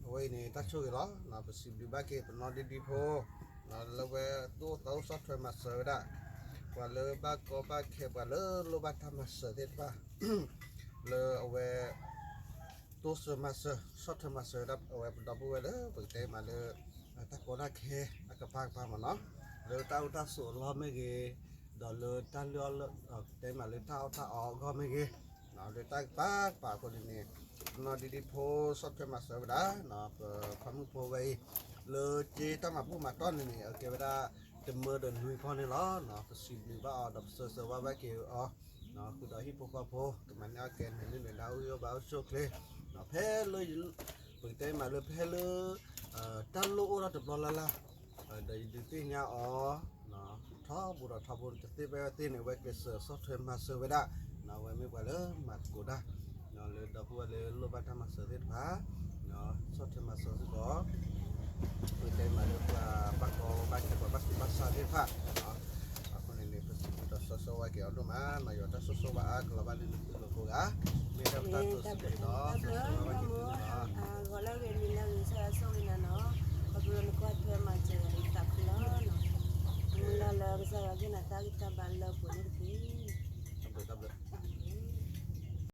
အဝဲအံၤန့ၣ် တၢ်ဆိၣ်ဂ့ၤလီၤ. ပစံးဘျုးဘၣ်က့ၤပနီၢ်ဒ့ဒ့ဖိ လၢဝဲသူၣ်အိၣ်သးအိၣ်ဆီၣ်ထွဲမၤစၢၤဝဲဒၣ် ပှၤလၢဘၣ်ကီဘၣ်ခဲ ပှၤလၢလိၣ်ဘၣ်တၢ်မၤစၢၤသ့ၣ်တဖၣ် လၢအဝဲ တိစၢၤမၤစၢၤ ဆီၣ်ထွဲမၤစၢၤဝဲဒၣ် အဝဲပဒီပုၢ်ဝဲၢ်လၢ ပကတဲမးလၢ တၢ်ကီတၢ်ခဲအကပၤကပၤမ့ၢ်နီၤ, လၢတၢ်အိၣ်တၢ်ဆိးအလီၢ်မ့ၢ်ဂ့ၤ, ဒီးလၢတၢ်လုၢ်အီၣ်လၢ ကတဲမးလၢတၢ်အီၣ်တၢ်အီအဂီၢ်မ့ၢ်ဂ့ၤ, လၢတၢ်ကပၤကပၤအဃိန့ၣ်န့ၣ် ပနီၢ်ဒ့ဒ့ဖိဆီၣ်ထွဲမၤစၢၤဝဲဒၣ် ပဖးမုၢ်ဖိဝဲအံၤ လၢက့တၢ်မၤဘူၣ်မၤတီၢ်န့ၣ်န့ၣ် အကဲဝဲဒၣ် တမၢဒီးနွံဖီန့ၣ်လီၤ. ပစံးဘျုးဘၣ်အီၤဒီးပဆၢဆၢဝါဘၣ်က့ၤအီၤ ဃုာ်ဒီးဟံၣ်ဖိဃီဖိ ကမၤန့ၢ်အီၣ်ကဲန့ၣ် မ့ၢ်ဒၣ်အိၣ်ဂံၢ်အိၣ်ဘါအိၣ်ဆူၣ်အိၣ်ချ့ ဖဲလၢ ပကတဲမးလၢဖဲလၢ တၢ်လိၣ်အိၣ်ထီၣ်တဘျီလၢ်လၢ် ဒီးယဒုးသ့ၣ်ညါအီၤ ထီဘိဒီးထီဘိတသ့ဖဲသ့န့ၣ် အဝဲကျဲးစၢးဆီၣ်ထွဲမၤစၢၤဝဲဒၣ် အဝဲမ့ၢ်ပှၤလၢမၤသကိးတၢ် လၢဒီပုၢ်ဝဲၢ်လၢလိၣ်ဘၣ်တၢ်မၤစၢၤသ့ၣ်တဖၣ် ဆီၣ်ထွဲမၤစၢၤစ့ၢ်ကီး ပကတဲမးလၢပှၤဘၣ်ကီဘၣ်ခဲ ပှၤဘၣ်ဆူးဘၣ်ဆါသ့ၣ်တဖၣ် အဃိန့ၣ်န့ၣ် ပစံးဘျုးဒီးဆၢဆၢဝါက့ၤအီၤဒိၣ်မး မၤယွၤတၢ်ဆိၣ်ဆိၣ်ဝါအါကလီၤဘၣ်လၢနသုးလၢကိးဂၤ မ့ၢ်တၢ်ပတၢ်တိစံးက့ၤဒီး ဆၢဆၢဝါဘၣ်က့ၤသုန့ၣ်လီၤ. ဂီၤလၢအဂ့ၤ မံၤလၢအဂ့ၤ ဆၢဂ့ၤဆိၣ်ဂ့ၤနၤနီၤ, ခီဖျိလၢနကွၢ်ထွဲမၤစၢၤယၤလံသးခုလီၤနီၤ, မုၢ်လၢ်လၢကစၢ်ယွၤကဟ့ၣ်နၤတၢ်ဂံၢ်တၢ်ဘါလၢပှဲၤန့ၣ်တက့ၢ်.